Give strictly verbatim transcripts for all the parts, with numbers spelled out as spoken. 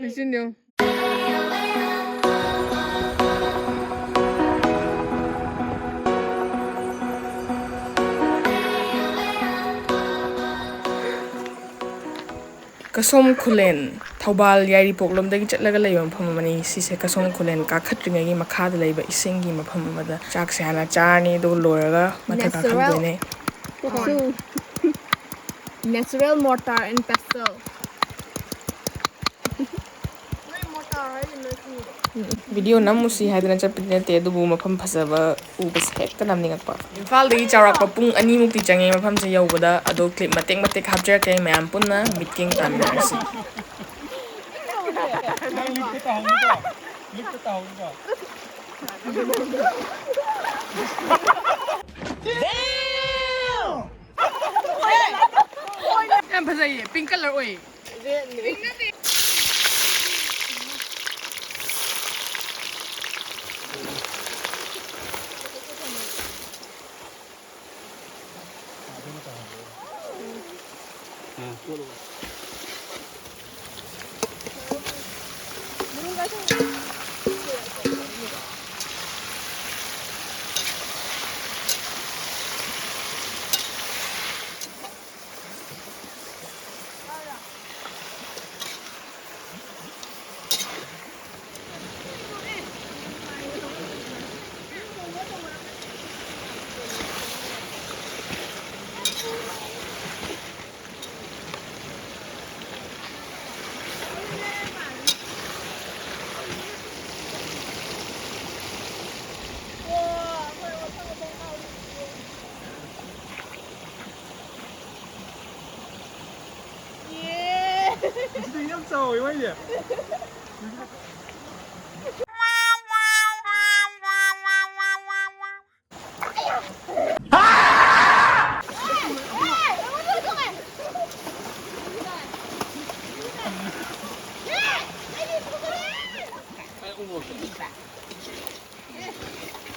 ꯂꯣꯏꯁꯤꯟꯗꯦ꯫ ꯀꯁꯣꯝ ꯈꯨꯂꯦꯟ, ꯊꯧꯕꯥꯜ ꯌꯥꯏꯔꯤꯄꯣꯛꯂꯣꯝꯗꯒꯤ ꯆꯠꯂꯒ ꯂꯩꯕ ꯃꯐꯝ ꯑꯃꯅꯤ꯫ ꯁꯤꯁꯦ ꯀꯁꯣꯝ ꯈꯨꯂꯦꯟ ꯀꯥꯈꯠꯇ꯭ꯔꯤꯉꯩꯒꯤ ꯃꯈꯥꯗ ꯂꯩꯕ ꯏꯁꯤꯡꯒꯤ ꯃꯐꯝ ꯑꯃꯗ ꯆꯥꯛꯁꯦ ꯍꯥꯟꯅ ꯆꯥꯔꯅꯤ, ꯑꯗꯨꯒ ꯂꯣꯏꯔꯒ ꯃꯊꯛ Natural. ꯀꯥꯈꯠꯇꯣꯏꯅꯦ꯫ Natural mortar and pestle. Video ꯅꯝꯃꯨꯁꯤ ꯍꯥꯏꯗꯅ ꯆꯠꯄꯗꯤ ꯅꯠꯇꯦ, ꯑꯗꯨꯕꯨ ꯃꯐꯝ ꯐꯖꯕ ꯎꯕꯁꯦ ꯍꯦꯛꯇ ꯅꯝꯅꯤꯡꯉꯛꯄ꯫ ꯏꯝꯐꯥꯜꯗꯒꯤ ꯆꯥꯎꯔꯥꯛꯄ ꯄꯨꯡ ꯑꯅꯤꯃꯨꯛꯇꯤ ꯆꯪꯉꯦ ꯃꯐꯝꯁꯦ ꯌꯧꯕꯗ, ꯑꯗꯣ ꯀ꯭ꯂꯤꯞ ꯃꯇꯦꯛ ꯃꯇꯦꯛ ꯍꯥꯞꯆꯔꯛꯀꯦ, ꯃꯌꯥꯝ ꯄꯨꯟꯅ ꯃꯤꯠꯌꯦꯡ ꯇꯥꯃꯤꯟꯅꯔꯁꯤ꯫ ꯅꯪ ꯂꯤꯛꯇ ꯇꯥꯍꯧꯅꯤꯀꯣ, ꯂꯤꯛꯇ ꯇꯥꯍꯧꯅꯤꯀꯣ꯫ ꯌꯥꯝ ꯐꯖꯩꯌꯦ, pink colour ꯑꯣꯏꯌꯦ꯫ ꯉꯁꯤꯗꯤ ꯌꯥꯝ ꯆꯥꯎꯋꯦ ꯃꯥꯏꯁꯦ꯫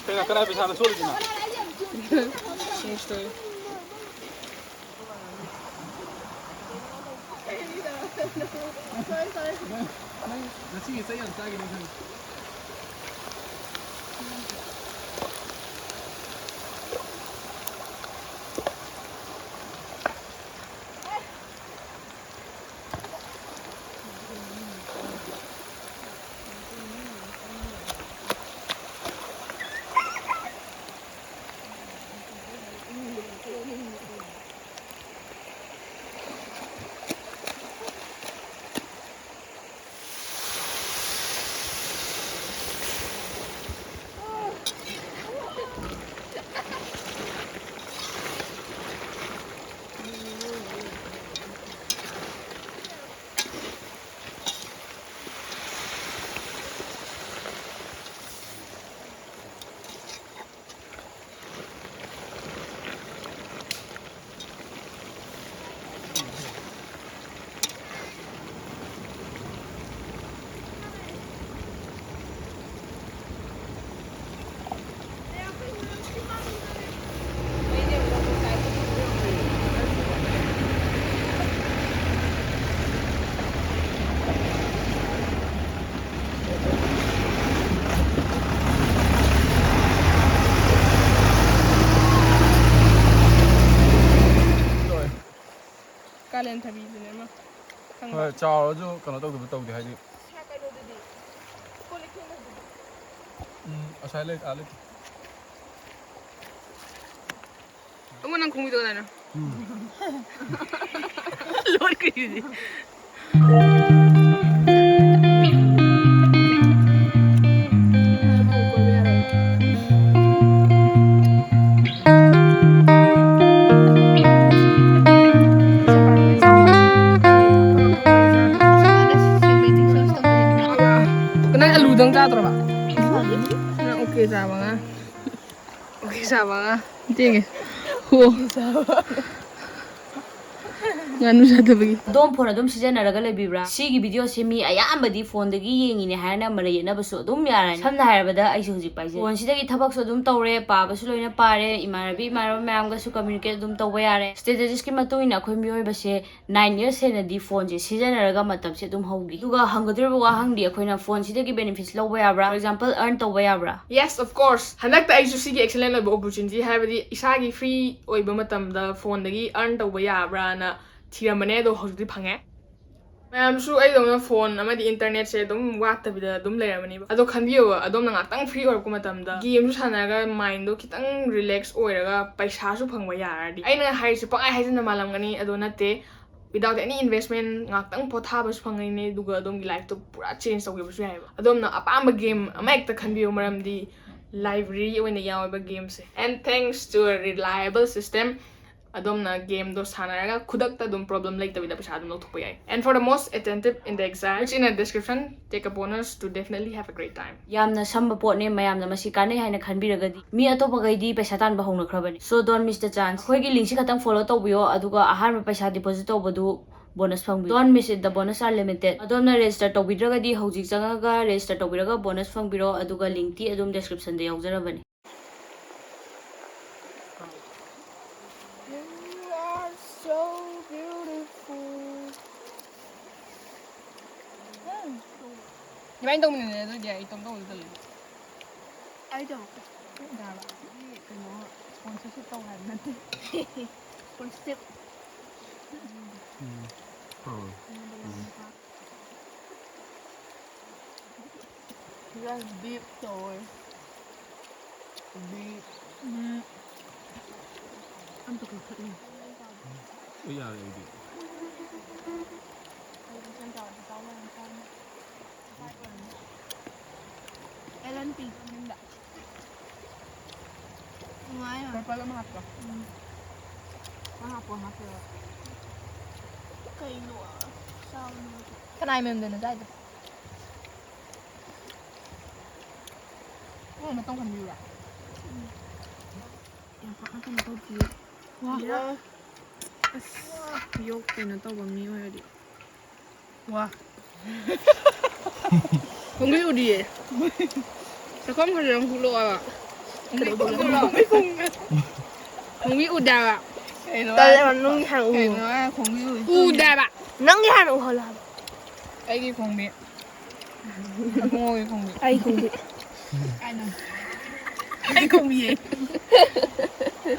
ꯀꯅꯥ, ꯀꯅꯥ ꯄꯩꯁꯥꯅꯣ ꯁꯣꯜꯂꯤꯗꯨꯅ? Change ꯇꯧꯋꯦ꯫ ꯉꯁꯤꯒꯤ ꯆꯩ ꯌꯥꯝ ꯆꯥꯈꯤꯅꯤ ꯈꯪꯉꯤ꯫ ꯀꯥꯂꯦꯟ ꯊꯕꯤꯗꯨꯅꯦ ꯑꯃ꯫ ꯈꯪꯕ? ꯍꯣꯏ, ꯆꯥꯎꯔꯁꯨ ꯀꯩꯅꯣ ꯇꯧꯗꯕ ꯇꯧꯗꯦ ꯍꯥꯏꯗꯤ꯫ ꯁꯥ ꯀꯩꯅꯣꯗꯨꯗꯤ? ꯀꯣꯜ ꯂꯤꯛ ꯐꯦꯡꯕꯗꯨꯗꯤ? ꯎꯝ, ꯑꯁꯥꯏ ꯂꯩ, ꯑꯥ ꯂꯩ꯫ ꯑꯃ ꯅꯪ ꯈꯣꯡꯕꯤꯗꯣ ꯀꯗꯥꯏꯅꯣ? ꯎꯝ꯫ ꯂꯣꯠꯈ꯭ꯔꯤꯗꯨꯗꯤ꯫ ꯅꯪ ꯑꯂꯨꯗꯪ ꯆꯥꯗ꯭ꯔꯕ? ꯅꯪ ꯑꯣꯀꯦ ꯆꯥꯕ ꯉꯥ꯫ ꯑꯣꯀꯦ ꯆꯥꯕ ꯉꯥ꯫ ꯌꯦꯡꯒꯦ꯫ ꯍꯣ꯫ ꯉꯥꯅꯨ ꯆꯥꯗꯕꯒꯤ꯫ ꯑꯗꯣꯝ ꯐꯣꯟ ꯑꯗꯨꯝ ꯁꯤꯖꯤꯟꯅꯔꯒ ꯂꯩꯕꯤꯕ꯭ꯔꯥ? ꯁꯤꯒꯤ ꯚꯤꯗꯤꯑꯣꯁꯦ ꯃꯤ ꯑꯌꯥꯝꯕꯗꯤ ꯐꯣꯟꯗꯒꯤ ꯌꯦꯡꯉꯤꯅꯦ ꯍꯥꯏꯔꯅ ꯃꯔꯩ ꯌꯦꯠꯅꯕꯁꯨ ꯑꯗꯨꯝ ꯌꯥꯔꯅꯤ꯫ ꯁꯝꯅ ꯍꯥꯏꯔꯕꯗ ꯑꯩꯁꯨ ꯍꯧꯖꯤꯛ ꯄꯥꯏꯖꯩ꯫ ꯐꯣꯟꯁꯤꯗꯒꯤ ꯊꯕꯛꯁꯨ ꯑꯗꯨꯝ ꯇꯧꯔꯦ, ꯄꯥꯕꯁꯨ ꯂꯣꯏꯅ ꯄꯥꯔꯦ, ꯏꯃꯥꯟꯅꯕꯤ ꯏꯃꯥꯟꯅꯕ ꯃꯌꯥꯝꯒꯁꯨ communicate ꯑꯗꯨꯝ ꯇꯧꯕ ꯌꯥꯔꯦ꯫ Statisticꯀꯤ ꯃꯇꯨꯡ ꯏꯟꯅ ꯑꯩꯈꯣꯏ ꯃꯤꯑꯣꯏꯕꯁꯦ nine years ꯍꯦꯟꯅꯗꯤ ꯐꯣꯟꯁꯦ ꯁꯤꯖꯤꯟꯅꯔꯒ ꯃꯇꯝꯁꯦ ꯑꯗꯨꯝ ꯍꯧꯈꯤ꯫ ꯑꯗꯨꯒ ꯍꯪꯒꯗꯧꯔꯤꯕ ꯋꯥꯍꯪꯗꯤ ꯑꯩꯈꯣꯏꯅ ꯐꯣꯟꯁꯤꯗꯒꯤ benefits ꯂꯧꯕ ꯌꯥꯕ꯭ꯔꯥ? For example, earn ꯇꯧꯕ ꯌꯥꯕ꯭ꯔꯥ? Yes, of course. ꯍꯟꯗꯛꯇ ꯑꯩꯁꯨ ꯁꯤꯒꯤ excellent ꯑꯣꯏꯕ opportunity, ꯍꯥꯏꯕꯗꯤ ꯏꯁꯥꯒꯤ free ꯑꯣꯏꯕ ꯃꯇꯝꯗ ꯐꯣꯟꯗꯒꯤ earn ꯇꯧꯕ ꯌꯥꯕ꯭ꯔꯥꯅ ꯊꯤꯔꯝꯕꯅꯦ, ꯑꯗꯣ ꯍꯧꯖꯤꯛꯇꯤ ꯐꯪꯉꯦ꯫ ꯃꯌꯥꯝꯁꯨ ꯑꯩꯗꯧꯅ ꯐꯣꯟ ꯑꯃꯗꯤ internetꯁꯦ ꯑꯗꯨꯝ ꯋꯥꯠꯇꯕꯤꯗ ꯑꯗꯨꯝ ꯂꯩꯔꯝꯃꯅꯤꯕ꯫ ꯑꯗꯣ ꯈꯟꯕꯤꯌꯣꯕ, ꯑꯗꯣꯝꯅ ꯉꯥꯛꯇꯪ free ꯑꯣꯏꯔꯛꯄ ꯃꯇꯝꯗ gameꯁꯨ ꯁꯥꯟꯅꯔꯒ mindꯗꯣ ꯈꯤꯇꯪ relax ꯑꯣꯏꯔꯒ ꯄꯩꯁꯥꯁꯨ ꯐꯪꯕ ꯌꯥꯔꯗꯤ꯫ ꯑꯩꯅ ꯍꯥꯏꯔꯤꯁꯦ ꯄꯪꯍꯥꯏ ꯍꯥꯏꯖꯤꯟꯕ ꯃꯥꯜꯂꯝꯒꯅꯤ, ꯑꯗꯣ ꯅꯠꯇꯦ꯫ Without any investment, ꯉꯥꯛꯇꯪ ꯄꯣꯊꯥꯕꯁꯨ ꯐꯪꯉꯤꯅꯦ, ꯑꯗꯨꯒ ꯑꯗꯣꯝꯒꯤ lifeꯇꯣ ꯄꯨꯔꯥ change ꯇꯧꯈꯤꯕꯁꯨ ꯌꯥꯏꯑꯕ꯫ ꯑꯗꯣꯝꯅ ꯑꯄꯥꯝꯕ game ꯑꯃ ꯍꯦꯛꯇ ꯈꯟꯕꯤꯌꯨ, ꯃꯔꯝꯗꯤ library ꯑꯣꯏꯅ ꯌꯥꯎꯋꯦꯕ gameꯁꯦ꯫ And thanks to a reliable system, ꯑꯗꯣꯝꯅ gameꯗꯣ ꯁꯥꯟꯅꯔꯒ ꯈꯨꯗꯛꯇ ꯑꯗꯨꯝ problem ꯂꯩꯇꯕꯤꯗ ꯄꯩꯁꯥ ꯑꯗꯨꯝ ꯂꯧꯊꯣꯛꯄ ꯌꯥꯏ꯫ And for the most attentive in the exam, which in a description, take a bonus to definitely have a great time. ꯌꯥꯝꯅ ꯁꯝꯕ ꯄꯣꯠꯅꯦ, ꯃꯌꯥꯝꯅ ꯃꯁꯤ ꯀꯥꯟꯅꯩ ꯍꯥꯏꯅ ꯈꯟꯕꯤꯔꯒꯗꯤ꯫ ꯃꯤ ꯑꯇꯣꯞꯄꯈꯩꯗꯤ ꯄꯩꯁꯥ ꯇꯥꯟꯕ ꯍꯧꯅꯈ꯭ꯔꯕꯅꯤ꯫ So don't miss the chance. ꯑꯩꯈꯣꯏꯒꯤ linkꯁꯤ ꯈꯛꯇꯪ follow ꯇꯧꯕꯤꯌꯣ, ꯑꯗꯨꯒ ꯑꯍꯥꯟꯕ ꯄꯩꯁꯥ deposit ꯇꯧꯕꯗꯨ bonus ꯐꯪꯕꯤꯌꯨ꯫ Don't miss it, the bonus are limited. ꯑꯗꯣꯝꯅ register ꯇꯧꯕꯤꯗ꯭ꯔꯒꯗꯤ ꯍꯧꯖꯤꯛ ꯆꯪꯉꯒ register ꯇꯧꯕꯤꯔꯒ bonus ꯐꯪꯕꯤꯔꯣ, ꯑꯗꯨꯒ linkꯇꯤ ꯑꯗꯨꯝ descriptionꯗ ꯌꯥꯎꯖꯔꯕꯅꯤ꯫ You are so beautiful. ꯏꯕꯥꯅꯤ ꯇꯧꯃꯤꯟꯅꯁꯦ ꯑꯗꯨꯗꯤ, ꯑꯩ ꯏꯇꯣꯝ ꯇꯧꯕꯗꯤ ꯇꯜꯂꯦ꯫ ꯑꯩ ꯇꯧꯔꯛꯀꯦ꯫ ꯌꯥꯔꯕ? ꯁꯤꯗꯤ ꯀꯩꯅꯣ, sponsorship ꯇꯧ ꯍꯥꯏꯕ ꯅꯠꯇꯦ꯫ Sponsorship. Just beef ꯇꯧꯋꯦ꯫ Beef. ꯎꯝ꯫ ꯑꯝꯇ ꯀꯛꯊꯠꯂꯨ꯫ ꯂꯣꯏ ꯌꯥꯔꯦ ꯑꯩꯗꯤ꯫ L N P ꯃꯅꯨꯡꯗ꯫ ꯅꯨꯡꯉꯥꯏ ꯌꯥꯝ꯫ Purple ꯑꯃ ꯍꯥꯞꯄꯣ꯫ ꯎꯝ꯫ ꯑꯃ ꯍꯥꯞꯄꯣ, ꯍꯥꯞꯄꯣ꯫ ꯀꯩꯅꯣ? ꯆꯥꯎꯅ꯫ ꯀꯅꯥꯏ ꯃꯌꯨꯝꯗꯅꯣ ꯆꯥꯏꯗꯣ? ꯅꯪ ꯃꯇꯧ ꯈꯟꯕꯤꯕ꯭ꯔꯥ? ꯎꯝ꯫ ꯌꯥꯝ ꯄꯥꯛꯅ ꯀꯩꯅꯣ ꯇꯧꯗꯤꯌꯦ꯫ ꯋꯥ꯫ ꯌꯥ꯫ ꯌꯣꯛ ꯀꯩꯅꯣ ꯇꯧꯕ ꯃꯤ ꯑꯣꯏꯔꯗꯤ꯫ ꯋꯥ꯫ ꯈꯣꯡꯕꯤ ꯎꯗꯤꯌꯦ꯫ ꯁꯛꯐꯝ ꯐꯖꯅ ꯍꯨꯛꯂꯛꯑꯣꯕ꯫ ꯈꯣꯡꯕꯤ ꯎꯗꯦꯕ꯫ ꯀꯩꯅꯣ ꯇꯜꯂꯦꯕ, ꯅꯪꯒꯤ ꯍꯥꯟꯅ ꯎ꯫ ꯀꯩꯅꯣ ꯍꯥꯏ ꯈꯣꯡꯕꯤ ꯎ-, ꯎꯗꯦꯕ꯫ ꯅꯪꯒꯤ ꯍꯥꯟꯅ ꯎꯍꯜꯂꯣ ꯍꯥꯏꯕ꯫ ꯑꯩꯒꯤ ꯈꯣꯡꯕꯤ꯫ ꯑꯕꯨꯡꯉꯣꯒꯤ ꯈꯣꯡꯕꯤ꯫ ꯑꯩ ꯈꯣꯡꯕꯤ꯫ ꯑꯩ ꯈꯣꯡꯕꯤꯌꯦ꯫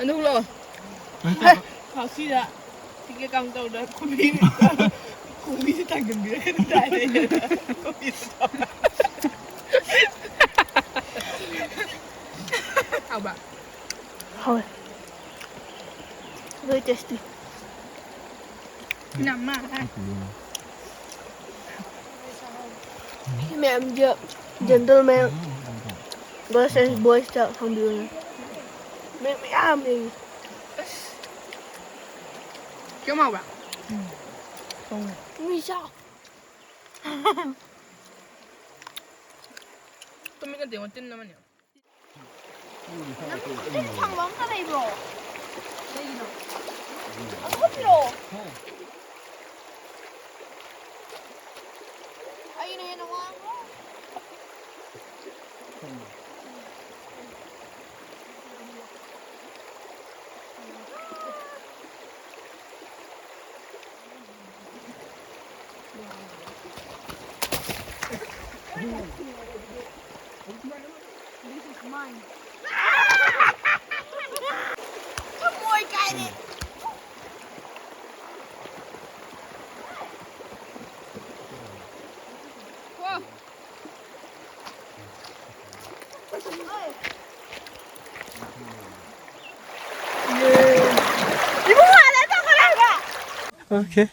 ꯑꯗꯨ ꯍꯨꯛꯂꯛꯑꯣ꯫ ꯐꯥꯎꯁꯤꯗ ꯇꯤꯀꯦꯠ ꯀꯥꯎꯟꯇꯔꯗ ꯈꯣꯡꯕꯤ, ꯈꯣꯡꯕꯤꯁꯦ ꯊꯥꯡꯖꯟꯕꯤꯔꯒ ꯇꯥꯔꯦ꯫ ꯍꯥꯎꯕ꯭ꯔꯥ? ꯍꯥꯎꯋꯦ꯫ Very tasty꯫ ꯅꯝꯃ꯫ ꯁꯤ ꯃꯌꯥꯝꯁꯦ gentleman versus boysꯇ ꯍꯪꯕꯤꯌꯨꯅꯦ꯫ ꯃꯤ ꯃꯌꯥꯝ ꯂꯩ꯫ ꯀꯌꯥꯝ ꯍꯥꯎꯕ꯭ꯔꯥ? ꯎꯝ꯫ ꯃꯤ ꯆꯥꯎ꯫ ꯇꯨꯃꯤꯟꯅ ꯇꯤꯡꯉꯣ, ꯇꯤꯟ ꯑꯃꯅꯤ꯫ ꯅꯪ ꯇꯤꯟ ꯐꯪꯕ ꯑꯝꯇ ꯂꯩꯕ꯭ꯔꯣ? ꯀꯩꯒꯤꯅꯣ? ꯑꯃꯨꯛꯀ ꯄꯤꯔꯛꯑꯣ꯫ ꯑꯩꯅ ꯍꯦꯟꯅ ꯋꯥꯡꯉꯣ꯫ This is mine. ꯊꯃꯣꯏ ꯀꯥꯏꯔꯦ꯫ ꯏꯕꯨꯡꯉꯣ, ꯑꯗ ꯇꯧꯒꯅꯣ ꯍꯥꯏꯕ꯫ Okay.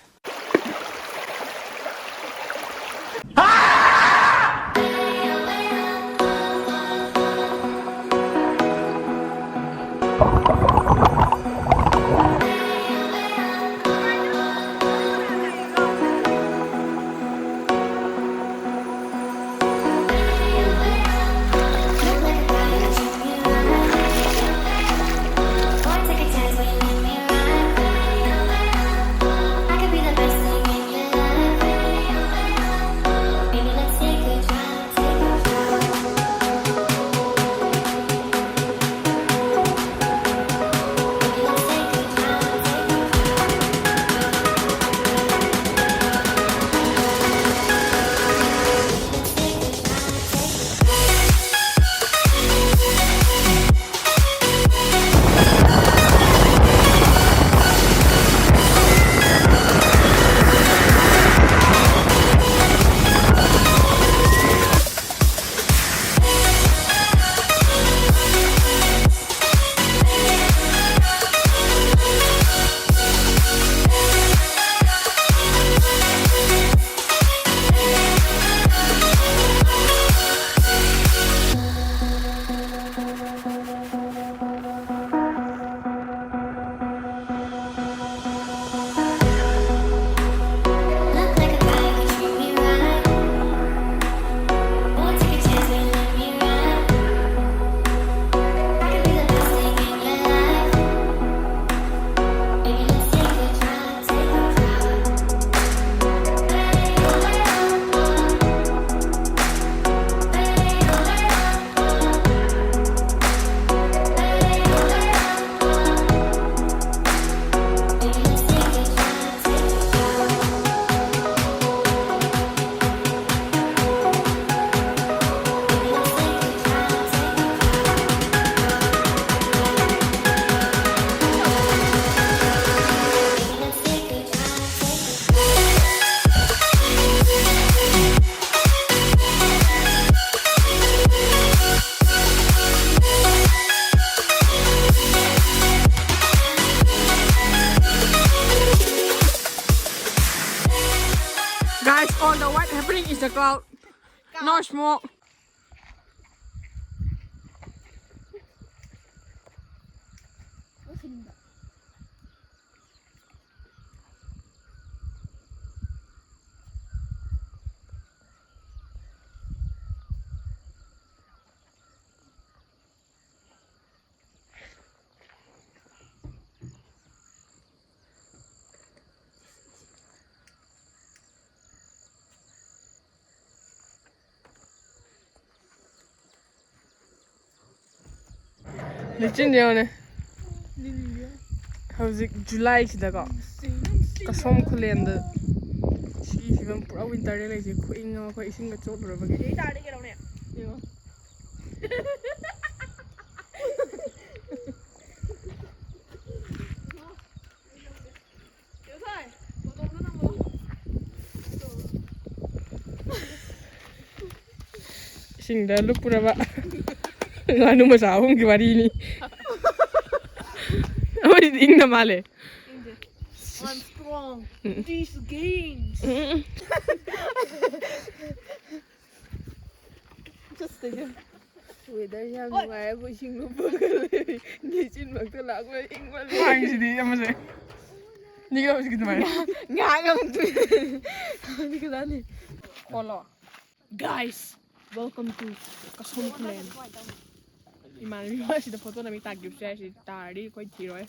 All the white happening is the cloud. No smoke. ꯂꯩꯆꯤꯟ ꯌꯦꯡꯉꯨꯅꯦ꯫ ꯍꯧꯖꯤꯛ ꯖꯨꯂꯥꯏꯁꯤꯗꯀꯣ, ꯀꯁꯣꯝ ꯈꯨꯂꯦꯟꯗ ꯁꯤꯒꯤ ꯐꯤꯕꯝ, ꯄꯨꯔꯥ ꯋꯤꯟꯇꯔꯗ ꯂꯩꯁꯦ꯫ ꯈꯨꯏꯪ ꯑꯃ, ꯑꯩꯈꯣꯏ ꯏꯁꯤꯡꯒ ꯆꯣꯠꯂꯨꯔꯕꯒꯤ꯫ ꯌꯦꯡꯉꯣ꯫ ꯏꯁꯤꯡꯗ ꯂꯨꯞꯄꯨꯔꯕ ꯉꯥꯅꯨ ꯃꯆꯥ ꯑꯍꯨꯝꯒꯤ ꯋꯥꯔꯤꯅꯤ꯫ ꯑꯃꯗꯤ ꯏꯪꯅ ꯃꯥꯜꯂꯦ꯫ I'm strong. These games. Um. Just again. Weather ꯌꯥꯝ ꯅꯨꯡꯉꯥꯏ, ꯑꯩꯕꯨ ꯏꯁꯤꯡ ꯂꯨꯞꯄꯒ ꯂꯩ꯫ ꯂꯩꯆꯤꯟꯃꯛꯇ ꯂꯥꯛꯄ ꯏꯪꯃꯜꯂꯦ꯫ ꯍꯥꯏꯁꯤꯗꯤ ꯑꯃꯁꯦ꯫ ꯅꯤꯒ ꯍꯧꯖꯤꯛꯀꯤ ꯑꯗꯨꯃꯥꯏꯅ꯫ ꯉꯥꯏꯍꯥꯛ ꯑꯃꯨꯛ ꯇꯨꯝ-, ꯍꯧꯖꯤꯛꯀꯤ ꯂꯥꯛꯑꯅꯤ꯫ ꯀꯣꯜꯂꯣ꯫ Guys, welcome to ꯀꯁꯣꯝ ꯈꯨꯂꯦꯟ꯫ ꯏꯃꯥꯟꯅꯕꯤ ꯍꯣꯏ ꯁꯤꯗ ꯐꯣꯇꯣ ꯅꯝꯃꯤ, ꯇꯥꯈꯤꯕꯁꯨ ꯌꯥꯏ, ꯁꯤ ꯇꯥꯔꯗꯤ ꯑꯩꯈꯣꯏ ꯊꯤꯔꯣꯏ꯫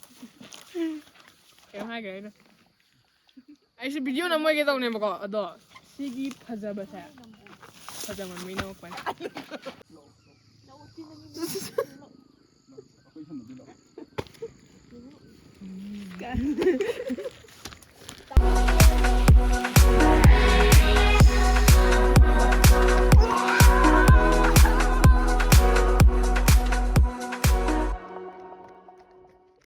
ꯀꯩꯝ ꯍꯥꯏꯈ꯭ꯔꯦ ꯑꯩꯅ꯫ ꯑꯩꯁꯨ ꯚꯤꯗꯤꯑꯣ ꯅꯝꯃꯣꯏꯒꯦ ꯇꯧꯅꯦꯕꯀꯣ, ꯑꯗꯣ ꯁꯤꯒꯤ ꯐꯖꯕꯁꯦ, ꯐꯖꯃꯟꯕꯩ ꯅꯝꯃꯛꯄꯅꯦ꯫